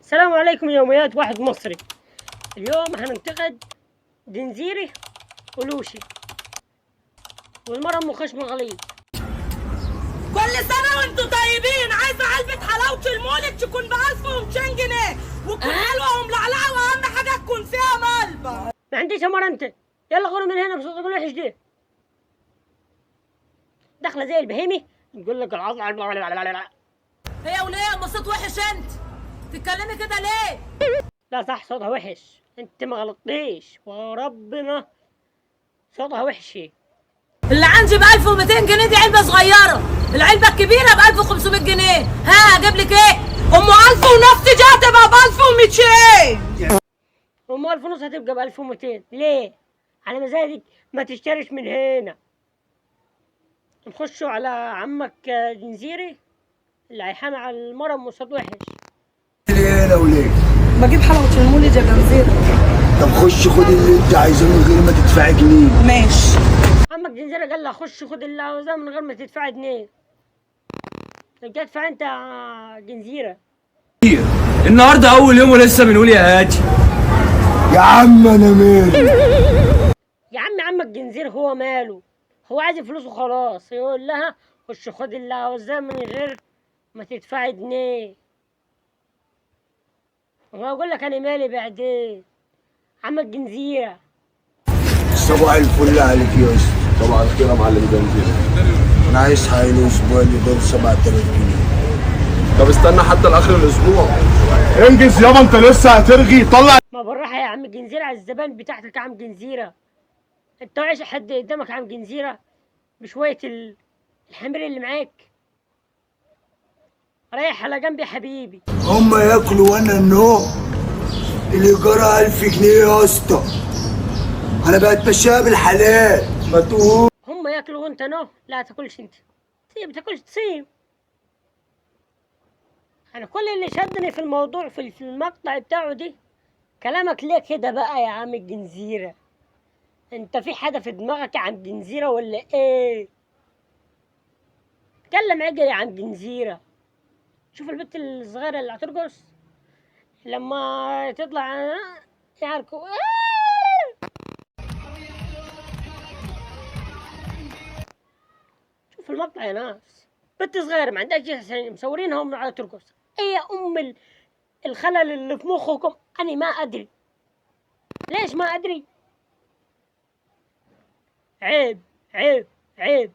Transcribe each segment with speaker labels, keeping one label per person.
Speaker 1: السلام عليكم. يوميات واحد مصري. اليوم هننتقد دنزيري ولوشي والمرة ام خشم غليظ.
Speaker 2: كل سنة وانتم طيبين. عايزة علبة حلاوة المولد تكون ب 1200 جنيه وتكون حلوة وملعلعة، وأهم حاجة تكون فيها ملبن.
Speaker 1: ما عنديش مرة انت، يلا غور من هنا بصوتك الوحش دي. داخلة زي البهيمي تقول لك العظ.
Speaker 2: هي وليه أم صوت وحش؟ انت تتكلمي كده ليه؟
Speaker 1: لا صح صوتها وحش، انت ما غلطتيش وربنا صوتها وحش.
Speaker 2: اللي عندي ب 1200 جنيه دي علبة صغيرة، العلبة الكبيرة ب 1500 جنيه. ها اجيب لك ايه؟ أم 1000 ونص دي هتبقى ب 1200.
Speaker 1: ام 1000 ونص هتبقى ب 1200 ليه؟ على مزاجك، ما تشتريش من هنا. نخشوا على عمك جنزيري اللي هيحامي على المرم وصوت وحش.
Speaker 3: ليه هنا وليه؟
Speaker 2: بجيب حلاوة المولد يا جنزيرة.
Speaker 3: طب خش خد اللي انت عايزاه من غير ما تدفعي جنيه.
Speaker 2: ماشي.
Speaker 1: عمك جنزيرة قال له خش خد اللي عاوزاه من غير ما تدفع جنيه. طب تدفع انت يا جنزيرة؟
Speaker 4: النهارده اول يوم ولسه بنقول يا هادي.
Speaker 3: يا عم انا مالي.
Speaker 1: يا عم عمك جنزير هو ماله؟ هو عايز فلوسه خلاص. يقول لها خش خد اللي عاوزاه من غير ما تدفعي جنيه، هو يقول لك انا مالي بعدين. عمك جنزيرة
Speaker 3: صباح الفل عليك يا اسطى.
Speaker 5: طبعا كده يا معلم جنزير.
Speaker 3: انا عايز حقي الاسبوع اللي ده ب 7000 جنيه.
Speaker 5: طب استنى حتى لاخر الاسبوع.
Speaker 6: انجز يابا، انت لسه هترغي؟ طلع
Speaker 1: ما بالراحة يا عم جنزيرة على الزبائن بتاعتك يا عم جنزيرة. انت وعيش حد قدامك يا عم جنزيرة بشوية الحمير اللي معاك. ريح على جنب يا حبيبي.
Speaker 3: هما ياكلوا وانا النوم. الايجار 1000 جنيه يا اسطى. انا بقت ماشيها بالحلال. ما تقول
Speaker 1: هم ياكلوا وانت نو. لا تاكلش انت، سيب تاكلش تسيب. انا كل اللي شدني في الموضوع في المقطع بتاعه دي كلامك ليه كده بقى يا عم الجنزيرة؟ انت في حاجة في دماغك يا عم جنزيرة ولا ايه؟ اتكلم عجل يا عم جنزيرة. شوف البنت الصغيرة اللي هترقص لما تطلع يعركوا. شوف المقطع يا ناس، بنت صغيرة ما عندهاش 9 سنين مصورينها على ترقص. ايه يا ام الخلل اللي في مخكم؟ انا ما ادري ليش، ما ادري. عيب عيب عيب.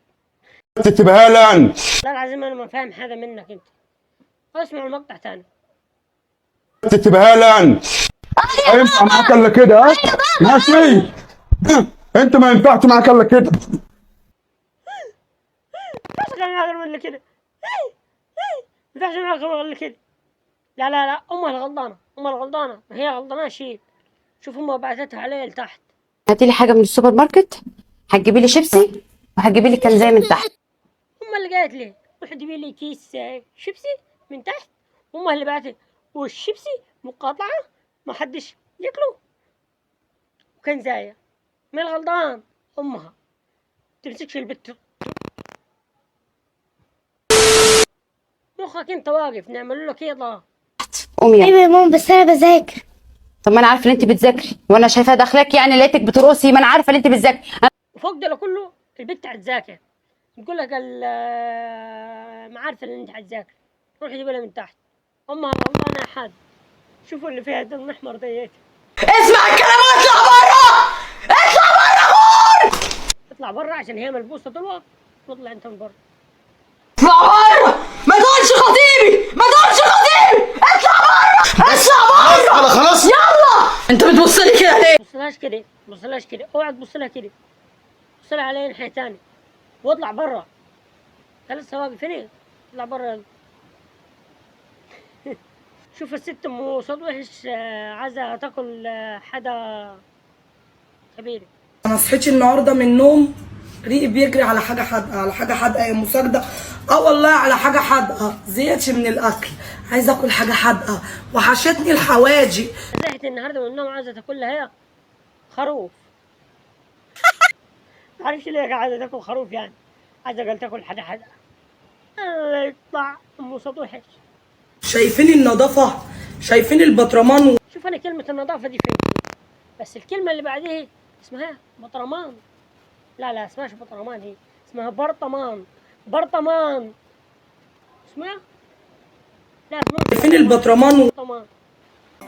Speaker 6: تكتبها لي.
Speaker 1: لا العظيم انا ما فاهم حاجة منك انت. اسمعوا المقطع تاني.
Speaker 6: تكتبها لي. هينفع معاك الا كده؟ ها ماشي، انت ما ينفعش معاك الا كده.
Speaker 1: ما ينفعش معاك الا كده، ما ينفعش معاك الا كده. لا لا لا، امها الغلطانة، امها الغلطانة، ما هي غلطانة شيء. شوف امها بعثتها عليه لتحت.
Speaker 7: هاتي لي حاجة من السوبر ماركت، هتجيبي لي شيبسي وهتجيبي لي كنزايه من تحت.
Speaker 1: امها اللي قالت لي روح جيبي لي كيس شيبسي من تحت. امها اللي بعتت، والشيبسي مقاطعة ما حدش ياكله. وكنزاية مين الغلطان؟ امها. تمسكش البت، مخك انت واقف، نعمل لك ايه ده؟
Speaker 7: قومي يلا.
Speaker 8: ايوه يا ماما بس انا بذاكر.
Speaker 7: طب ما انا عارفه ان انت بتذاكري، وانا شايفاها داخلاك يعني لقيتك بترقصي، ما انا عارفه ان انت بتذاكري.
Speaker 1: وفوق ده كله البت هتذاكر، تقول لك ما عارفه ان انت هتذاكر، روح جيب لها من تحت. امها غلطانه يا حد. شوفوا اللي فيها دم احمر ديت.
Speaker 2: اسمع الكلام واطلع بره، اطلع بره غور،
Speaker 1: اطلع برا عشان هي ملبوسه طول. واطلع انت من برا.
Speaker 2: اطلع بره، ما تقولش خطيبي، ما تقولش خطيبي، اطلع بره، اطلع بره
Speaker 6: خلاص.
Speaker 2: يلا. انت بتبص لي كده ليه؟
Speaker 1: بصلهاش كده، بصلهاش كده، اوعى تبص لها كده، بص لها على ناحيه ثانيه واطلع برا. انت لسه واقف هنا، اطلع برا يلا. شوف الست ام صوت وحش، عايزه تاكل حدا كبيره.
Speaker 2: انا صحيت النهارده من النوم ريقي بيجري على حاجه حادقه، على حاجه حادقه يا مساجده. اه والله على حاجه حادقه، زهقت من الاكل، عايزه اكل حاجه حادقه، وحشتني الحواجي.
Speaker 1: زهقت النهارده من النوم عايزه تاكل لها هي خروف. معرفش ليه عايزه تاكل خروف يعني، عايزه قال تاكل حاجه حادقه. الله يطلع ام صوت وحش.
Speaker 2: شايفين النظافه؟ شايفين البطرمان.
Speaker 1: شوف انا كلمة النظافة دي فين، بس الكلمة اللي بعدها اسمها بطرمان. لا لا اسمهاش بطرمان، هي اسمها برطمان. برطمان اسمها، لا اسمها
Speaker 2: شايفين البطرمان.
Speaker 1: برطمان.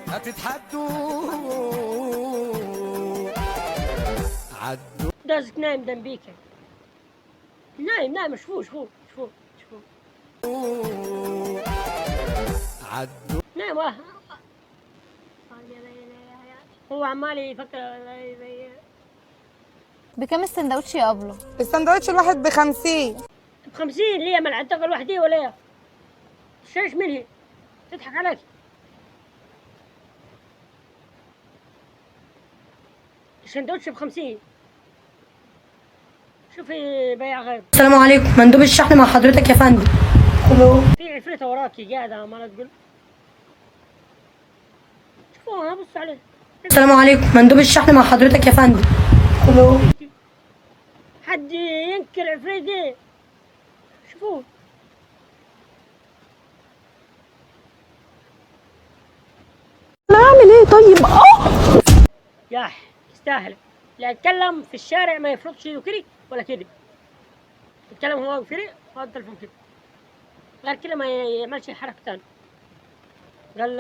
Speaker 3: هتتحدوا عدوا.
Speaker 1: دازك نايم دنبيكا، نايم نايم. شوفوه شوفوه شوفوه شوفوه
Speaker 3: عدوا.
Speaker 1: نايم. هو عمال يفكر.
Speaker 8: بكام السندوتش يا ابله؟
Speaker 2: السندوتش الواحد ب50.
Speaker 1: ب50 ليه؟ ما العتاقة لوحدي ولا ايه؟ تشتريش منها، تضحك عليك. السندوتش ب50. شوفي بيع غير.
Speaker 2: السلام عليكم، مندوب الشحن مع حضرتك يا فندم.
Speaker 1: في عفريتة وراكي قاعدة عمالة تقول. شوفوها، بص عليه.
Speaker 2: السلام عليكم، مندوب الشحن مع حضرتك يا فندم.
Speaker 1: حد ينكر عفريتي؟ شوفوه.
Speaker 7: انا اعمل ايه طيب؟
Speaker 1: ياح يستاهل. لا يتكلم في الشارع ما يفرضش ايده كده ولا كده، يتكلم هو كده وهو التليفون كده، غير كده ما يعملش حركة تانية. قال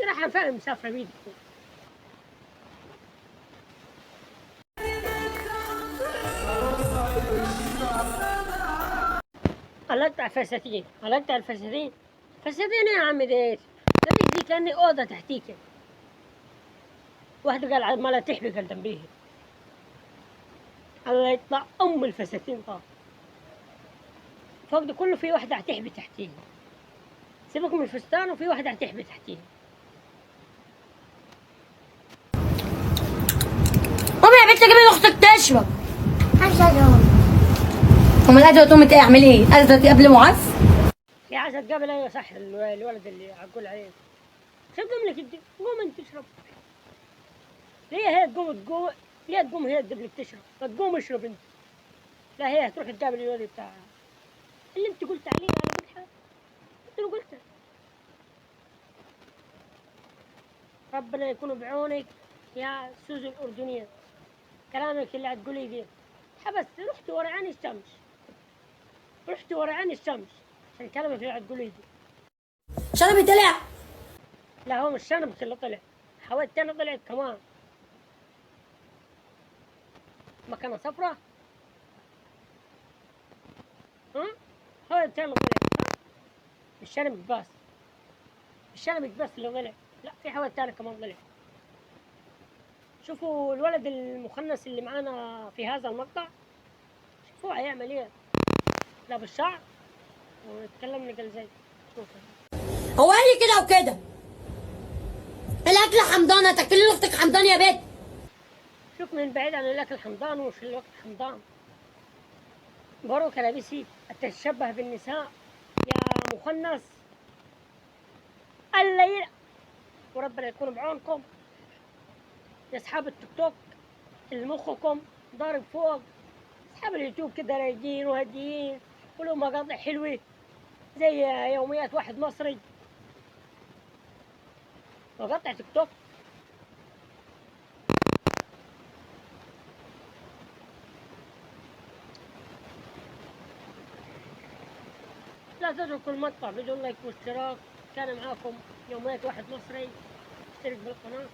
Speaker 1: راح فاهم مسافرة بيدي. قلقت فساتين، قلقت على الفساتين. فساتين يا عم، ده دي كأني أوضة تحتيك. واحد قال عمالة تحبي، قال تنبيه الله يطلع أم الفساتين. طار فوق ده كله في واحدة هتحبي تحتيه. سيبك من الفستان، وفي واحدة هتحبي تحتيه.
Speaker 8: قومي يا بنت جيبي لاختك تشرب. مش عايزه. امال قادرة تقومي اعملي ايه؟ قادرة تقابلي معاذ؟
Speaker 1: هي عايزة تقابل. ايوه صح، الولد اللي هقول عليه. شو قوم لك انت؟ قوم انت تشرب. ليه هي تقوم تقوم؟ ليه تقوم هي تجيب لك تشرب؟ ما تقوم اشرب انت. لا هي هتروح تقابل الولد بتاع اللي انت قلت عليه. انا قلت حاجة؟ انت اللي قلت. ربنا يكون بعونك يا سوزو الأردنية. كلامك اللي هتقوليه دي حبس. رحت ورا عين الشمس، رحت ورا عين الشمس عشان كلامك اللي هتقوليه دي.
Speaker 8: شنبي طلع.
Speaker 1: لا هو مش شنبك اللي طلع، حوالي تاني طلعت كمان. مكانة صفرة. ها؟ حوالي تاني طلعت. مش شنبك بس، مش شنبك بس اللي طلع، لا في حوالي تاني كمان طلع. شوفوا الولد المخنث اللي معانا في هذا المقطع، شوفوه هيعمل ايه. لا بالشعر ويتكلم لك ازاي. شوفوا
Speaker 8: هو قال لي كده وكده. الاكل حمضانة، تاكلي لاختك حمضان يا بنت.
Speaker 1: شوف من بعيد عن الاكل حمضان وش الوقت حمضان. باروكة لابسي التشبه بالنساء يا مخنث. الله وربنا يكون بعونكم يا اصحاب التيك توك اللي مخكم ضارب فوق. اصحاب اليوتيوب كده رايقين وهاديين ولهم مقاطع حلوة زي يوميات واحد مصري. مقاطع تيك توك لا تتركوا المقطع بدون لايك واشتراك. كان معاكم يوميات واحد مصري. اشترك بالقناة.